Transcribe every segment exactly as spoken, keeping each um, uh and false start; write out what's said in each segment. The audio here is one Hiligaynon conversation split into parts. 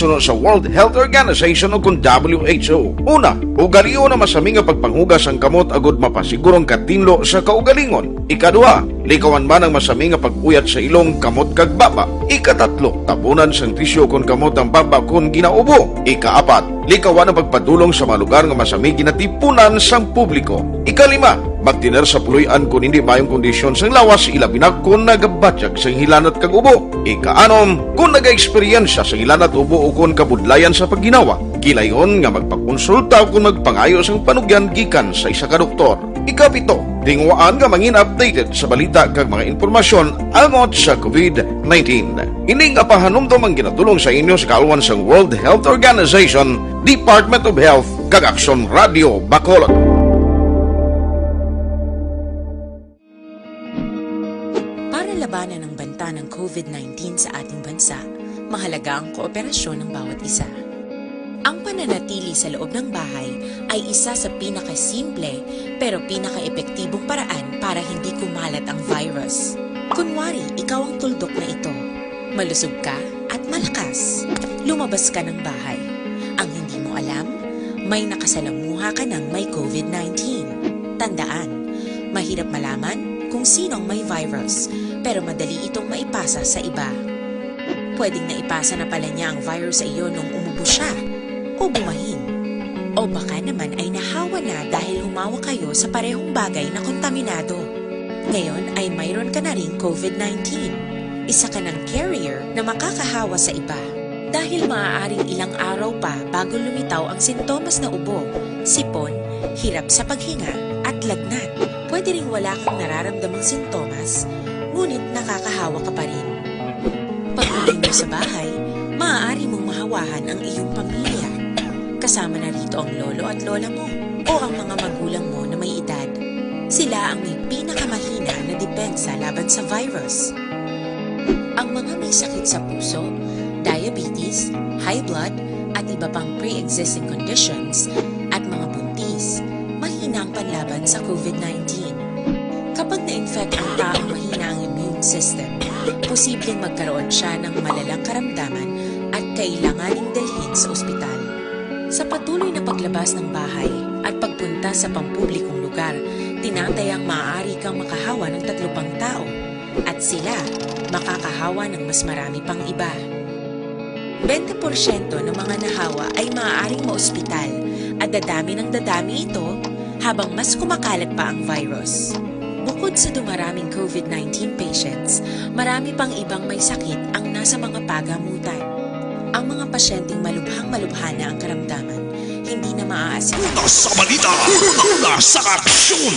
suno sa World Health Organization o kon W H O. Una, ugalion ang masami nga pagpanghugas ang kamot agud mapasiguro ang katinlo sa kaugalingon. Ikaduha, likawan man ang masami nga pag-uyat sa ilong, kamot kag baba. Ikatatlo, tabunan sang tisyo kon kamot ang baba kon ginaubo. Ikaapat, likawan ang pagpadulong sa mga lugar nga masami ginatipunan sang publiko. Ikalima, magtener sa puloy-an kon hindi maayong kondisyon sang lawas, ilabi na kon nagabatyag sang hilanat kag ubo. Ikaanom, kon nagaeksperyensya sang hilanat, ubo o kon kabudlayan sa pagginawa, gilayon nga magpakonsulta o kon magpangayo sang panugyan gikan sa isa ka doktor. Ikapito, tinguhaan nga mangin updated sa balita kag mga impormasyon angot sa COVID nineteen. Ini nga pahanumdom ang ginatulong sa inyo sa kaalwan sang World Health Organization, Department of Health, kag Aksyon Radio Bacolod. Para labanan ang banta ng COVID nineteen sa ating bansa, mahalaga ang kooperasyon ng bawat isa. Ang pananatili sa loob ng bahay ay isa sa pinakasimple pero pinakaepektibong paraan para hindi kumalat ang virus. Kunwari, ikaw ang tuldok na ito. Malusog ka at malakas. Lumabas ka ng bahay. Ang hindi mo alam, may nakasalamuha ka ng may COVID nineteen. Tandaan, mahirap malaman kung sino ang may virus, pero madali itong maipasa sa iba. Pwedeng naipasa na pala niya ang virus sa iyo nung umubo siya o bumahin. O baka naman ay nahawa na dahil humawak kayo sa parehong bagay na kontaminado. Ngayon ay mayroon ka na ring COVID nineteen. Isa ka ng carrier na makakahawa sa iba. Dahil maaaring ilang araw pa bago lumitaw ang sintomas na ubo, sipon, hirap sa paghinga, at lagnat. Pwede ring wala kang nararamdamang sintomas, ngunit nakakahawa ka pa rin. Pag-uwi mo sa bahay, maaari mong mahawahan ang iyong pamilya. Kasama na rito ang lolo at lola mo o ang mga magulang mo na may edad. Sila ang may pinakamahina na depensa laban sa virus. Ang mga may sakit sa puso, diabetes, high blood, at iba pang pre-existing conditions, at mga buntis, mahina ang panlaban sa COVID nineteen. Kapag na-infect ang taong mahina ang immune system, posibleng magkaroon siya ng malalang karamdaman at kailanganing dalhin sa ospital. Sa patuloy na paglabas ng bahay at pagpunta sa pampublikong lugar, tinatayang maaari kang makahawa ng tatlo pang tao at sila makakahawa ng mas marami pang iba. Bente porsyento ng mga nahawa ay maaaring maospital at dadami ng dadami ito habang mas kumakalat pa ang virus. Bukod sa dumaraming COVID nineteen patients, marami pang ibang may sakit ang nasa mga pagamutan. Ang mga pasyenteng malubhang-malubha na ang karamdaman, hindi na maaasikaso. Una sa balita, una sa aksyon.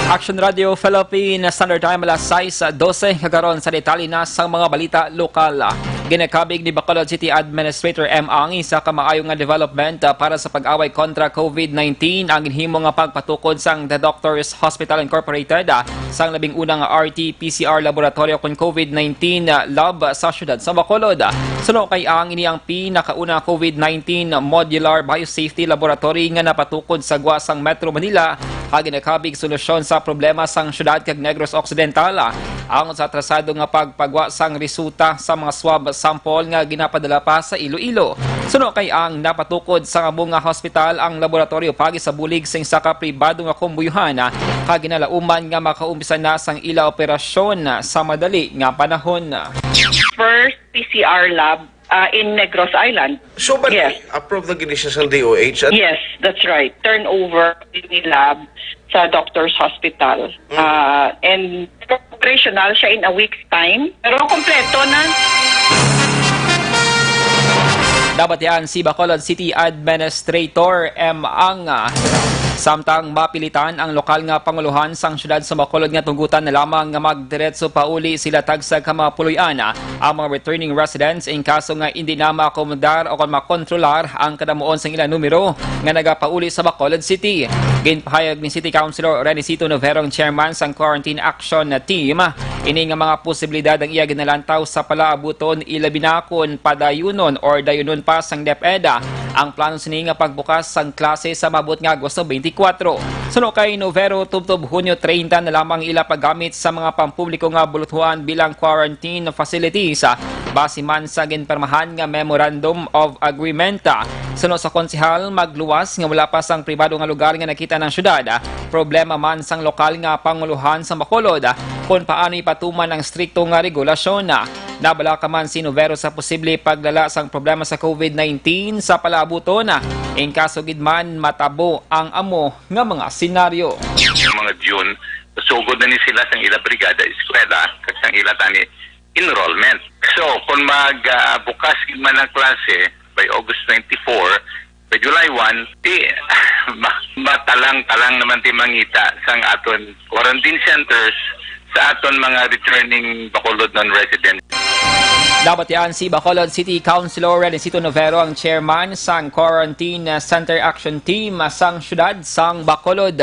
Action Radio Philippine Standard Time, alas sais dose. Kag karon sa detalye na sang mga balita lokal. Ginakabig ni Bacolod City Administrator M. Ang isa ka maayo nga development, ah, para sa pag-away kontra COVID nineteen ang ginhimo nga pagpatukod sang The Doctors Hospital Incorporated, ah, sang labing una nga R T P C R laboratory kon COVID nineteen lab sa siyudad sa Bacolod. Suno kay Ang, ini ang pinakauna COVID nineteen modular biosafety laboratory nga napatukod sa gwa sang Metro Manila, kag ginakabig solusyon sa problema sang siyudad kag Negros Occidental, ang sa atrasado nga pagpagwa sang resulta sa mga swab sample nga ginapadala pa sa Iloilo. Suno kay Ang, napatukod sa amo nga hospital ang laboratorio paagi sa bulig sing sa ka pribado nga kumbuyuhan, kag ginalauman nga makaumpisa na sang ila operasyon sa madali nga panahon. First P C R lab, uh, in Negros Island. So, but Yes. Approved na gini siya sa D O H? At Yes, that's right. Turnover ni lab sa Doctors Hospital. Mm. Uh, and operational siya in a week's time. Pero kompleto na. Nabatian si Bacolod City Administrator M. Ang. Samtang mapilitan ang lokal nga pangulohan sang siyudad sa Bacolod nga tugutan na lamang nga magdiretso pauli sila tagsa ka mga puloy-an ang mga returning residents in kaso nga indi na maakomodar o kon makontrolar ang kadamuon sang ilang numero nga nagapauli sa Bacolod City. Ginpahayag ni City Councilor Renisito Noverong, chairman sang Quarantine Action Team, ini nga mga posibilidad ang iya ginalantaw sa palaabuton, ilabi na kon padayunon or dayunon pa sang DepEd Ang plano sini nga pagbukas sang klase sa maabot nga Agosto twenty-four. Suno kay Novero, tubtob Hunyo treinta na lamang ila paggamit sa mga pampubliko nga bulutuhan bilang quarantine facilities, ah, base man sa ginpirmahan nga Memorandum of Agreement. Ah, suno sa konsehal, magluwas nga wala pa sang pribado nga lugar nga nakita ng syudad, ah, problema man sang lokal nga panguluhan sa Bacolod, ah, kung paano ipatuman ang strikto nga regulasyon. Ah, nabalaka man si Novero sa posible paglala sang problema sa COVID nineteen sa palaabuton, ah, in kaso gid man matabo ang amo nga mga senaryo. Mga June, sugod na ni sila sang ila brigada eskwela kag sang ila tani enrollment. So, kung mag, ah, bukas gid man ang klase by August twenty-four, by July one, ti, ma-, matalang-talang naman ti mangita sang aton quarantine centers sa aton mga returning Bacolod non-resident. Nabatian si Bacolod City Councilor Renesito Novero, ang chairman sang Quarantine Center Action Team sang siyudad sang Bacolod.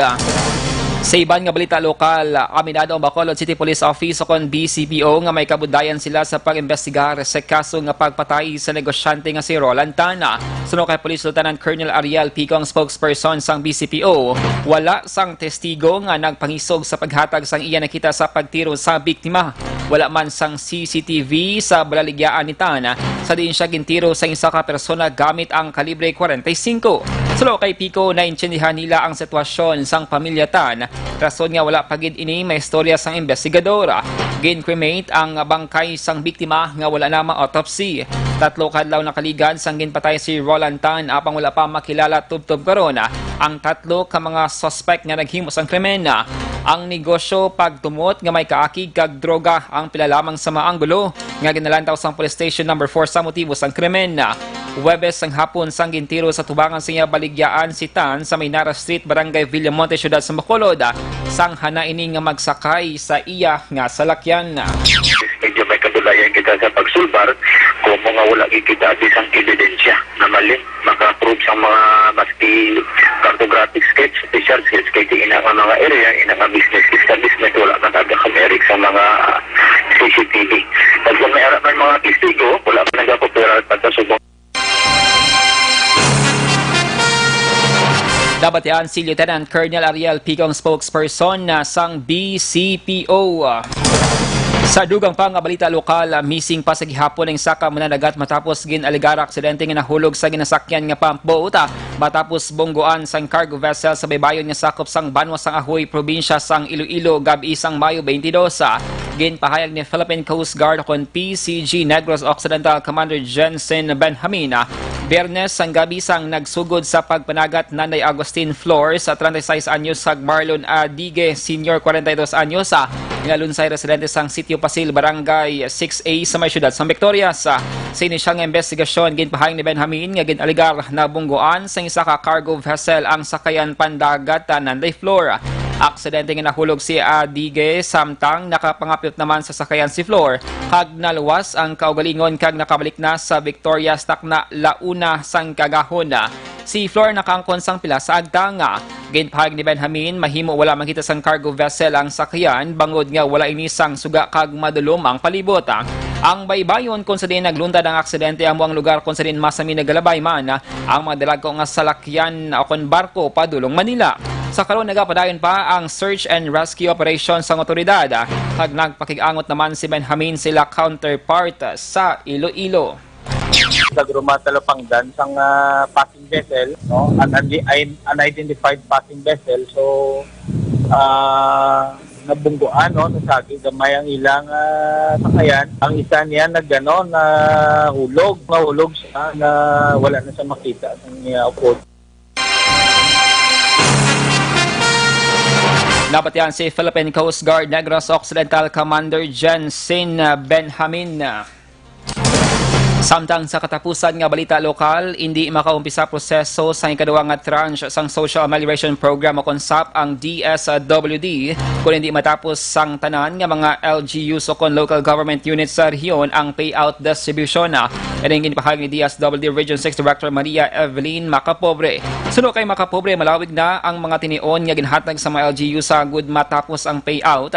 Sa iban nga balita lokal, aminado ang Bacolod City Police Office o kon B C P O nga may kabudayan sila sa pag-imbestigar sa kaso nga pagpatay sa negosyante nga si Roland Tan. Suno kay Police Lieutenant Colonel Ariel Pico, ang spokesperson sang B C P O, wala sang testigo nga nagpangisog sa paghatag sang iya nakita sa pagtiro sa biktima. Wala man sang C C T V sa balaligyaan ni Tan, sa diin siya gintiro sa isa ka persona gamit ang kalibre forty-five. Suno kay Pico, naintindihan nila ang sitwasyon sang pamilya Tan, rason nga wala pa gid ini maistorya sang investigador. Gin-cremate ang bangkay sang biktima nga wala na ma-autopsy. Tatlo ka adlaw nakaligad sang ginpatay si Roland Tan, apang wala pa makilala tubtob karon ang tatlo ka mga suspect nga naghimo sang krimen. Ang negosyo, pagtumot nga may kaakig kag droga ang pila lamang sa mga anggulo nga ginalantaw sang Police Station Number Four sa motibo sang krimen. Huwebes sang hapon sang gintiro sa tubangan sa iya baligyaan si Tan sa Maynara Street, Barangay Villamonte, Siyudad sa Bacolod, sang hana ini nga magsakay sa iya nga salakyan. Medyo may kadulayan kita sa pagsulbar kung mga wala gid kita bisan ebidensya na mali maka-prove sang mga maski cartographic sketch, special sketch, kay diin ang mga area, ina nga business establishment, wala man aga kamerek sa mga C C T V. Pag may ara man mga testigo, wala man nagapopera pa sa subong. Nabatian si Lieutenant Colonel Ariel Pico, ang spokesperson na sang B C P O. Sa dugang pa nga balita lokal, missing pa sa gihapon ang isa ka mananagat matapos gin-alegar aksidente nga nahulog sa ginasakyan nga pump boat, ah, matapos bungguan sang cargo vessel sa baybayon nga sakop sang Banwa sang Ajuy, probinsya sang Iloilo, gab-i sang Mayo twenty-two. Ah, ginpahayag ni Philippine Coast Guard kon P C G Negros Occidental Commander Jensen Benjamin, ah, Biyernes sang gabi sang nagsugod sa pagpanagat nanay Agustin Flores, sa treinta y seis anyos, kag Marlon Adigue Senior, kwarenta y dos anyos, ah, nga lunsay residente sang Sitio Pasil, Barangay six A, sa may siyudad sang Victorias. Ah, sa inisyal nga investigasyon, ginpahayag ni Benjamin nga gin-alegar nabungguan sang isa ka cargo vessel ang sakayan pandagat, ah, Nanday Flor. Aksidente nga nahulog si Adigue samtang nakapangapyot naman sa sakayan si Flor, kag naluwas ang kaugalingon kag nakabalik na sa Victorias takna La Una sang kaagahon. Si Flor nakaangkon sang pila sa agtang. Ginpahayag ni Benjamin, mahimo wala makita sang cargo vessel ang sakayan bangod nga wala ini sang suga kag madulom ang palibot. Ang baybayon kung sa diin nagluntad ang aksidente amo ang lugar kung sa diin masami nagalabay man ang mga dalagko nga salakyan o kon barko padulong Manila. Sa karon, nagapadayon pa ang search and rescue operation sang otoridad, kag nagpakig-angot naman si Benjamin sa ila counterpart sa Iloilo. Sa Gruma, Talapangdan, sang, ah, passing vessel, no? An-, an-, un-, unidentified passing vessel. So, ah, nabungguan, no? Nasagi gamay ang ilang, ah, sakayan. Ang isa niya nag-, ano, nahulog. Nahulog siya na wala na siya makita sa niya upod. Nabatian si Philippine Coast Guard Negros Occidental Commander Jensen Benjamin. Samtang sa katapusan nga balita lokal, indi makaumpisa proseso sang ikaduha nga tranche sang Social Amelioration Program o kon sap ang D S W D, kon indi matapos sang tanan nga mga L G Us o kon local government units sa rehiyon ang payout distribution. Ining ginpahayag ni D S W D Region six Director Maria Evelyn Macapobre. Suno kay Macapobre, malawig na ang mga tinion nga ginhatag sa mga L G U sa agud matapos ang payout.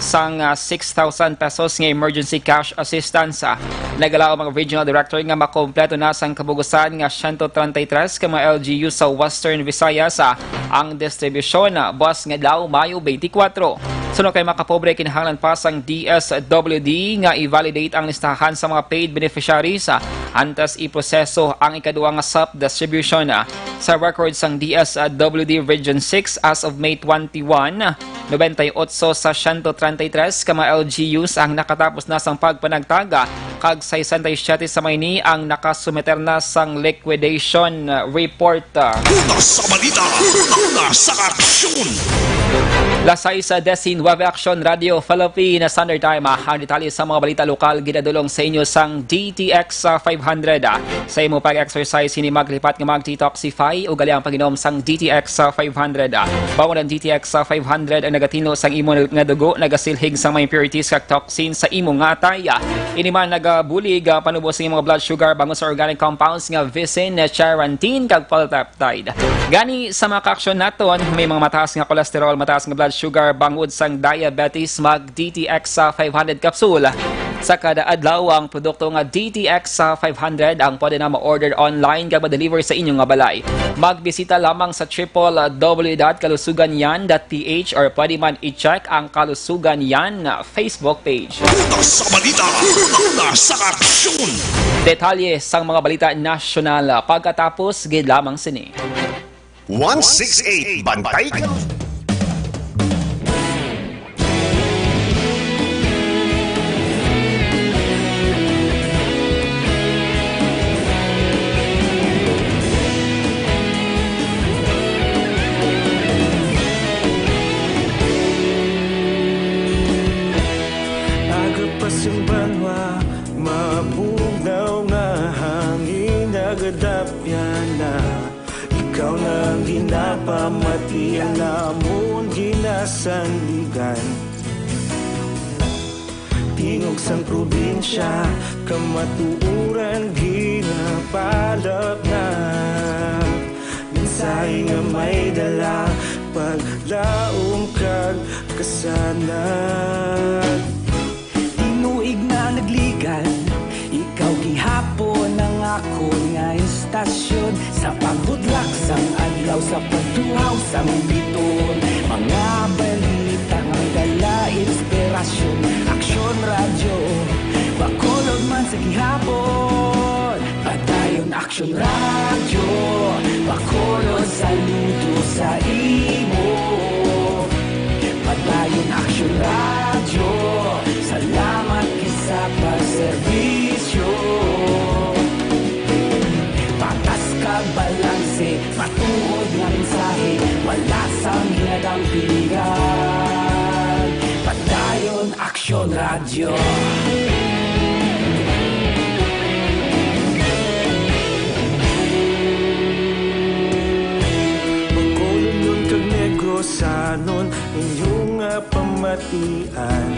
sang, ah, six thousand pesos nga emergency cash assistance. Ah, nagalaom ang regional director nga makompleto na sang kabugusan nga siyento treinta y tres ka mga L G U sa Western Visayas, ah, ang distribusyon, ah, buwas nga adlaw, Mayo twenty-four. Suno kay makapobre, kinahanglan pa sang D S W D nga i-validate ang listahan sa mga paid beneficiaries, ah, antes iproseso ang ikaduha nga SAP distribution. Ah, sa record sang D S W D Region six as of May twenty-one, nobenta y otso sa siyento treinta y tres ka mga L G Us ang nakatapos na sang pagpanagtag, kag sesenta y siyete sa mga ini ang nakasumiter na sang liquidation report. Una sa balita, una sa aksyon. Las sais disinuebe, Aksyon Radio Philippines Standard Time. Ang detalye sa mga balita lokal ginadulong sa inyo sang D T X five hundred. Sa imo pag-exercise, hindi maglipat nga mag-detoxify, ugali ang pag-inom sang D T X five hundred. Bangod ang D T X five hundred ang nagatinlo sang imo nga dugo, nagasilhig sang mga impurities kag toxins sa imo nga atay. Ini man nagabulig, ah, panubo sa imo blood sugar bangod sa organic compounds nga vicin, charantin, kag polypeptide. Gani, sa mga kaaksyon naton, may mga mataas nga cholesterol, mataas nga blood sugar, bangod sang diabetes, mag D T X five hundred capsule sa kada adlaw. Ang produkto nga D T X five hundred ang pwede na ma-order online kag ma-deliver sa inyo nga balay. Magbisita lamang sa triple W dot kalusugan yan dot P H or pwede man i-check ang Kalusugan Yan Facebook page. Una sa balita, una sa aksyon. Detalye sang mga balita nasyonal pagkatapos gid lamang sini. One six eight, Bantay. Aga pa sing banwa, mabugnaw nga hangin, nagadapyan na. Ikaw na ang ginapamati, ang amon ginasandigan. Tingog sang probinsya, kamatuoran ginapalapnap. Mensahe nga may dala, paglaom kag kasanag. Tinuig na nagligan, ikaw gihapon ang akon nga istasyon. Sa paghudlak sang adlaw, sa pagtuhaw sang bituon, mga balita nga dala inspirasyon. Aksyon Radyo, Bacolod man sa gihapon. Padayon Aksyon Radyo, Bacolod, saludo sa imo. Padayon Aksyon Radyo, salamat gid sa pagserbisyo. Patas kag balanse, matuod nga mensahe, wala sang ginadampigan. Padayon Aksyon Radyo. Bacolodnon kag Negrosanon, inyo nga pamatian.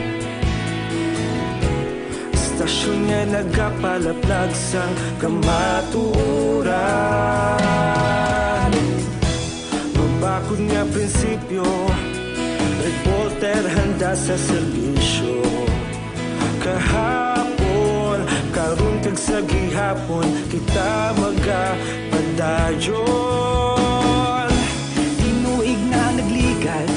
Istasyon nga nagapalaplag sang kamatuoran. Mabakod nga prinsipyo, reporter handa sa serbisyo. Kahapon, karon, kag sa gihapon, kita magapadayon. Tinuig na nagligan,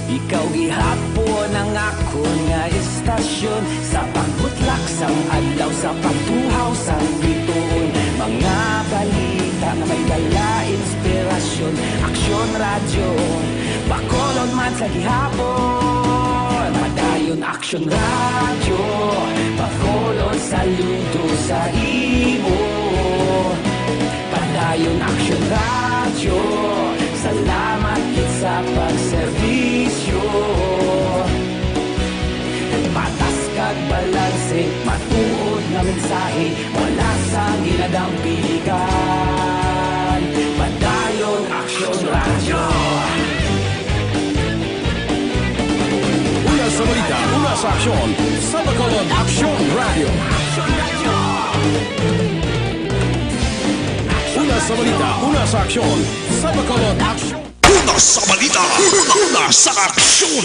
ikaw gihapon ang akon nga istasyon. Sa pagbutlak sang adlaw, sa pagtuhaw sang bituon, mga balita nga may dala inspirasyon. Aksyon Radyo, Bacolod man sa gihapon. Padayon Aksyon Radyo, Bacolod, saludo sa imo. Padayon Aksyon Radyo, salamat gid sa pagserbisyo. Patas kag balanse, matuod nga mensahe, wala sang ginadampigan. Padayon Aksyon Radyo. Una sa balita, una sa aksyon, sa Bacolod Aksyon Radyo. Una sa balita, una sa aksyon, sa Bacolod Aksyon. Una sa balita, una sa aksyon.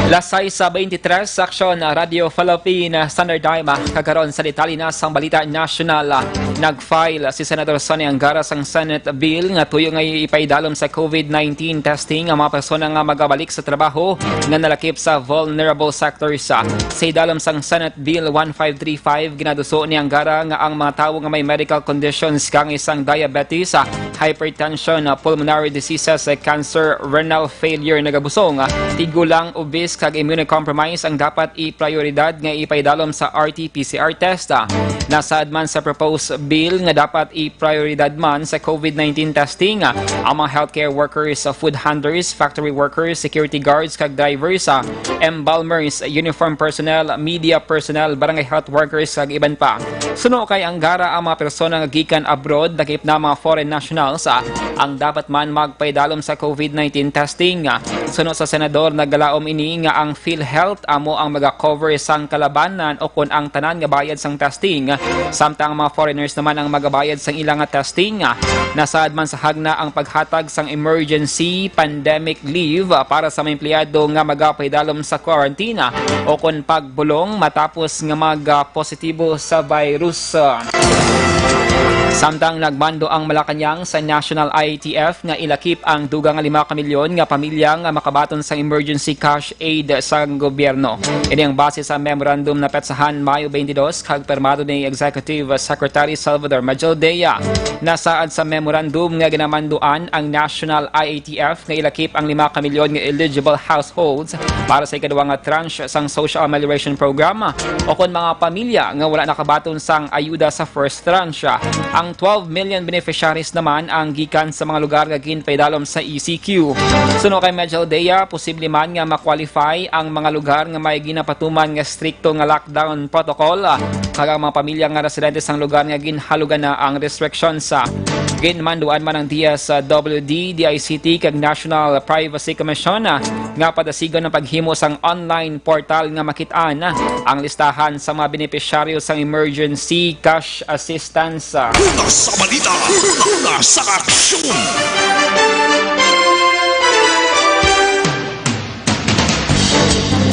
Las sais sa twenty-three, sa Aksyon, Radyo Philippine Standard Time, ah, kagaron sa detalye na sang balita nasyonal, ah, nag-file si Senator Sonny Angara sang Senate bill nga tuyo nga ipaidalom sa COVID nineteen testing ang mga persona nga magabalik sa trabaho nga nalakip sa vulnerable sectors. Ah, sa idalom sang Senate Bill one five three five, ginaduso ni Angara nga ang mga tawo nga may medical conditions kang isang diabetes, ah, hypertension, ah, pulmonary diseases, ah, cancer, renal failure, nagabusong, ah, tigulang, obese, kag immunocompromised ang dapat i-prioridad nga ipaidalom sa R T P C R test. Ah, nasaad man sa proposed bill nga dapat i-prioridad man sa COVID nineteen testing, ah, ang mga healthcare workers, ah, food handlers, factory workers, security guards, kag drivers, ah, embalmers, uniform personnel, media personnel, barangay health workers, kag iban pa. Suno kay Angara, ang mga persona nga gikan abroad, lakip na mga foreign nationals, ah, ang dapat man magpaidalom sa COVID nineteen testing. Ah, suno sa senador, nagalaom ini nga ang PhilHealth amo ang maga-cover sang kalabanan o kon ang tanan nga bayad sang testing, samtang ang mga foreigners naman ang magabayad sang ila nga testing. Ah, nasaad man sa hagna ang paghatag sang emergency pandemic leave, ah, para sa mga empleyado nga magapaidalom sa quarantine, ah, o kon pagbulong matapos nga mag, ah, positibo sa virus. Samtang nagmando ang Malacañang sa National I A T F nga ilakip ang dugang nga lima ka milyon nga pamilya nga makabaton sang emergency cash aid sang gobyerno. Ini ang base sa memorandum na petsahan Mayo twenty-two kag pirmado ni Executive Secretary Salvador Majaldea. Nasaad sa memorandum nga ginamanduan ang National I A T F nga ilakip ang lima ka milyon nga eligible households para sa ikaduha nga tranche sang Social Amelioration Program, o kon mga pamilya nga wala nakabaton sang ayuda sa first tranche. Ang twelve million beneficiaries naman ang gikan sa mga lugar nga ginpaidalom sa E C Q. Suno kay Majaldea, posible man nga ma-qualify ang mga lugar nga may ginapatuman nga strikto nga lockdown protocol, kag ang mga pamilya nga residente sang lugar nga ginhalugan na ang restrictions. Ginmanduan man ang D S W D, D I C T, kag National Privacy Commission, ah, nga padasigon ang paghimo sang online portal nga makit-an, ah, ang listahan sa mga benepisyaryo sang emergency cash assistance. Una sa balita, una sa aksyon.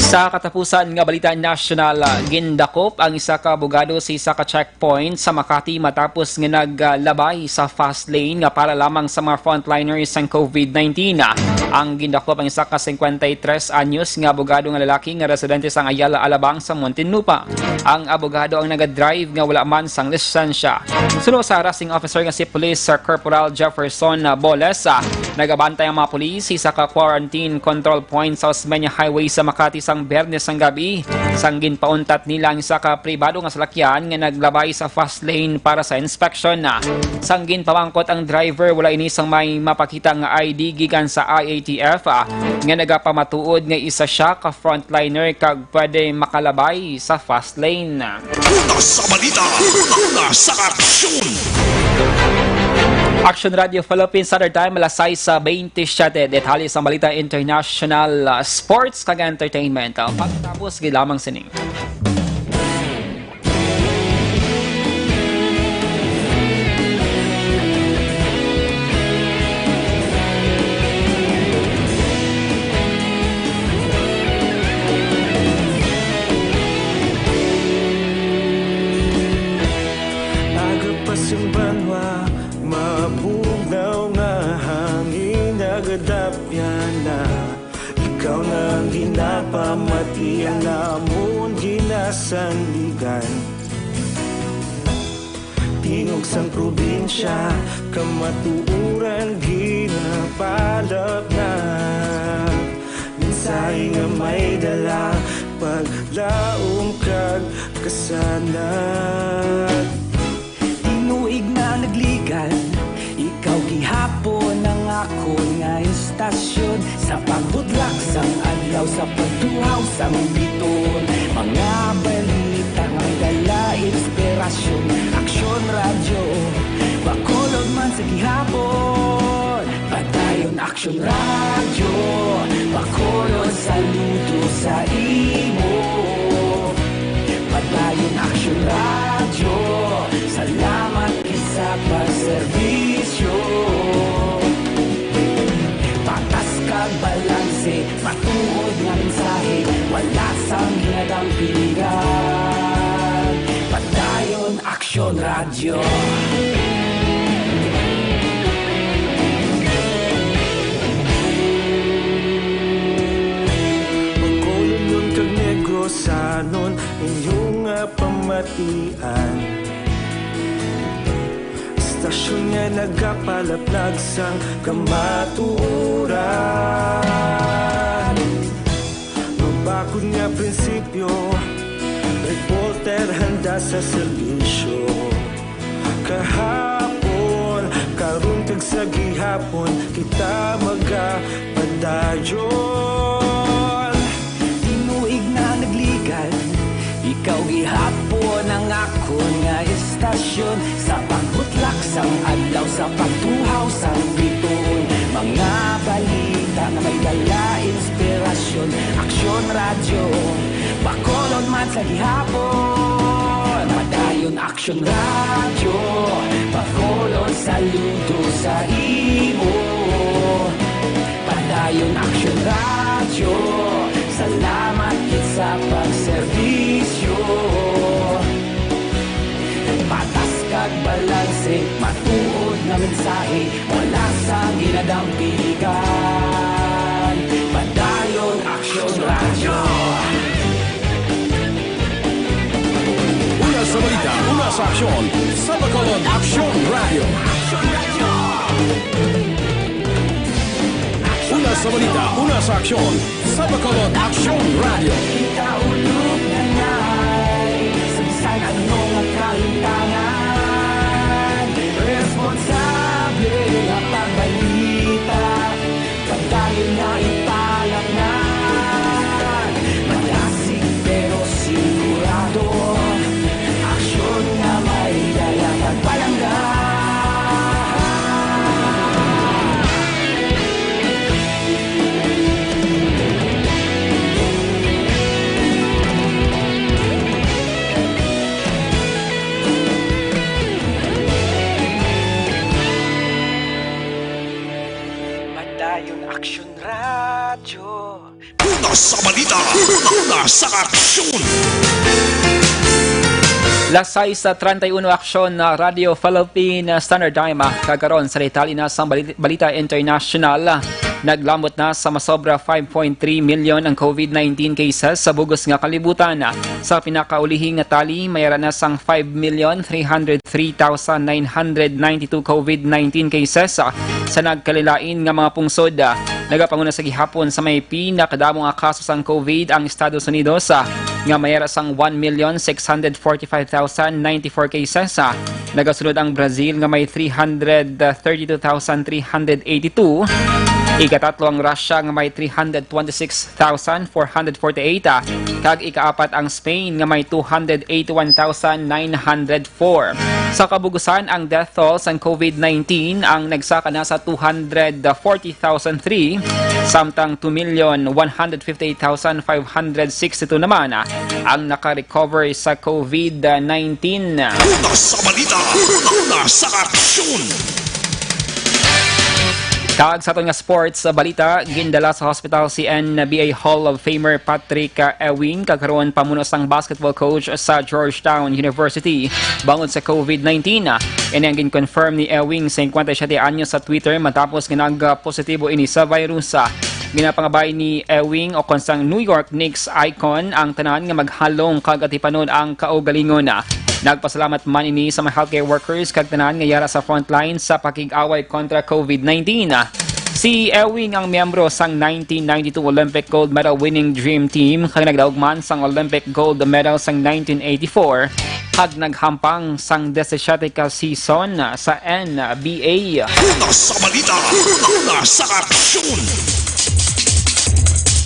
Sa katapusan nga balita nasyonal, ah, gindakop ang isa ka abogado sa isa ka check point sa Makati matapos nga naglabay sa fast lane nga para lamang sa mga frontliners sang COVID nineteen. Ang gindakop ang isa ka cincuenta y tres anyos nga abogado nga lalaki nga residente sang Ayala Alabang sa Muntinlupa. Ang abogado ang nagadrive nga wala man sang lisensya. Suno sa arresting officer nga si Police Corporal Jefferson Boles, ah, nagabantay ang mga pulis sa isa ka quarantine control point sa Osmeña Highway sa Makati sang Biyernes sang gabi, sang ginpauntat nila ang isa ka pribado nga salakyan nga naglabay sa fast lane para sa inspection. Sang ginpamangkot ang driver, wala ini sang may mapakita nga I D gikan sa I A T F, ah, nga nagapamatuod nga isa sia ka frontliner kag pwede makalabay sa fast lane. Una sa balita, una sa aksyon. Action Radio Philippines, Standard Time, alas sais sa twenty-seven. Detalye sa balita international, ah, sports kag entertainment. Ah, pagkatapos, gid lamang sini. Aga pa sing banwa, mabugnaw nga hangin, nagadapyan na. Ikaw na ang ginapamati, ang amon ginasandigan. Tingog sang probinsya, kamatuoran ginapalapnap. Mensahe nga may dala, paglaom kag kasanag. Tinuig na nagligan, ikaw gihapon ang akon nga istasyon. Sa pagbudlak sang adlaw, sa pagtuhaw sang bituon, mga balita nga dala inspirasyon. Aksyon Radyo, Bacolod man sa gihapon. Padayon Aksyon Radyo, Bacolod, saludo sa imo. Padayon Aksyon Radyo, salamat gid sa pagserbisyo. Patas kag balanse, matuod nga mensahe, Bacolod, Union kag Negrosanon, inyo nga pamatian. Istasyon nga nagapalaplag sang kamatuoran. Mabakod nga prinsipyo, reporter handa sa serbisyo. Kahapon, karon kag sa gihapon, kita magapadayon. Tinuig na nagligan, ikaw gihapon ang akon nga istasyon. Sa pagbutlak sang adlaw, sa pagtuhaw sang bituon, mga balita nga may dala inspirasyon. Aksyon Radyo, Bacolod man sa gihapon. Padayon Aksyon Radyo, Bacolod, saludo sa imo. Padayon Aksyon Radyo, salamat gid sa pagserbisyo. Patas kag balanse, matuod nga mensahe, wala sang ginadampigan. Padayon Aksyon Radyo. Una sa balita, una sa aksyon, sa Bacolod Aksyon Radyo. Una sa balita, una sa aksyon, sa Bacolod Aksyon Radyo. Kita ulog na ngay, sa bisan ano nga kahintangan, responsable nga pagbalita, padayon nga ipalatngan. Malasig pero sigurado, aksyon nga may dala kag palangga. Padayon Aksyon Radyo. Una sa balita, una sa aksyon. Las sais treinta y uno, aksyon na Radyo Philippine Standard Time. Kag karon sa detalye na sang bali-, balita international. Naglambot na sa masobra five point three million ang COVID nineteen cases sa bug-os nga kalibutan. Sa pinakaulihi nga tali, may ara na sang five million three hundred three thousand nine hundred ninety-two COVID nineteen cases sa nagkalain-lain nga mga pungsod. Nagapanguna sa gihapon sa may pinakadamo nga kaso sang COVID ang Estados Unidos, ah, nga may ara sang one million six hundred forty-five thousand ninety-four cases, ah. Nagasunod ang Brazil nga may three hundred thirty-two thousand three hundred eighty-two. Ikatatlo ang Russia nga may three hundred twenty-six thousand four hundred forty-eight, ah, kag ikaapat ang Spain nga may two hundred eighty-one thousand nine hundred four. Sa kabug-usan, ang death toll sang COVID nineteen ang nagsaka na sa two hundred forty thousand three, samtang two million one hundred fifty-eight thousand five hundred sixty-two naman ang naka-recover sa COVID nineteen. Una sa balita, una sa aksyon. Kag sa aton nga sports balita, gindala sa hospital si N B A Hall of Famer Patrick, uh, Ewing, kag karon pamuno sang basketball coach sa Georgetown University bangod sa COVID nineteen. Ini ang gin-confirm ni Ewing, singkwenta y siyete anyos, sa Twitter matapos nga nagpositibo ini sa virus. Ginapangabay ni Ewing, ukon sang New York Knicks icon, ang tanan nga maghalong kag atipanon ang kaugalingon. Nagpasalamat man ini sa mga healthcare workers kag tanan nga yara sa frontline sa pakig-away kontra COVID nineteen. Si Ewing ang miyembro sang nineteen ninety-two Olympic gold medal winning Dream Team kag nagdaog man sang Olympic gold medal sang nineteen eighty-four kag naghampang sang disisiete ka season sa N B A. Una sa balita, una sa aksyon.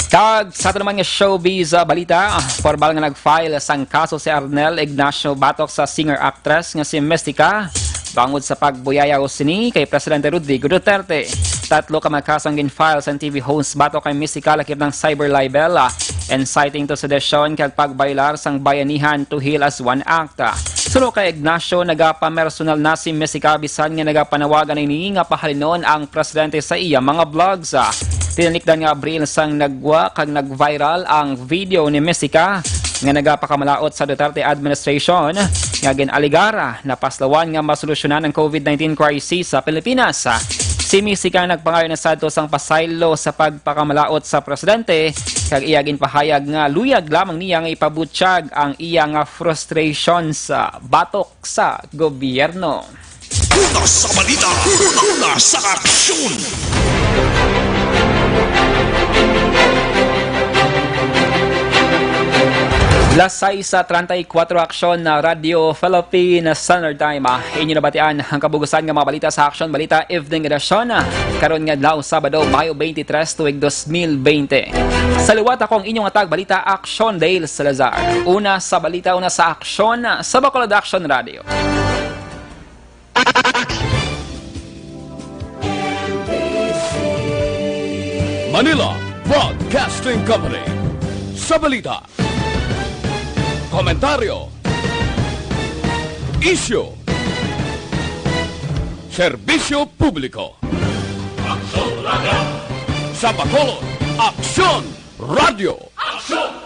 Kag sa ato naman nga showbiz, ah, balita, ah, formal nga nag-file sang kaso si Arnel Ignacio batok sa singer-actress nga si Mystica bangod sa pagbuyayaw sini kay Presidente Rodrigo Duterte. Tatlo ka mga kaso ang gin-file sang T V host batok kay Mystica, lakip sang cyber libel, ah, inciting to sedition, kag pagbayolar sang Bayanihan to Heal as One Act. Suno kay Ignacio, nagapamersonal na si Mystica bisan nga nagapanawagan ini nga pahalinon ang presidente sa iya mga vlogs. Tinalikdan nga Abril sang nagwa kag nag-viral ang video ni Mystica nga nagapakamalaot sa Duterte administration nga gin-alegar napaslawan nga masolusyonan ang COVID nineteen crisis sa Pilipinas. Si Miss Sica nagpangayo na sadto sang pasaylo sa pagpakamalaut sa presidente, kag iya ginpahayag nga luyag lamang niya nga ipabutyag ang iya nga frustrations batok sa gobyerno. Una sa balita, una sa aksyon. Las sais sa treinta y cuatro, Aksyon na Radyo Philippine Standard Time. Ah, inyo nabatian ang kabugusan nga mga balita sa Aksyon Balita Evening Edition, ah, karon nga adlaw, Sabado, Mayo twenty-three, tuig dos mil bente. Sa liwat, ako ang inyong atag balita, Aksyon Dale Salazar. Una sa balita, una sa aksyon, sa Bacolod Action Radio. Manila Broadcasting Company. Sa balita, komentaryo, isyu, serbisyo publiko. Aksyon Radio. Sa Bacolod, Aksyon Radio. Aksyon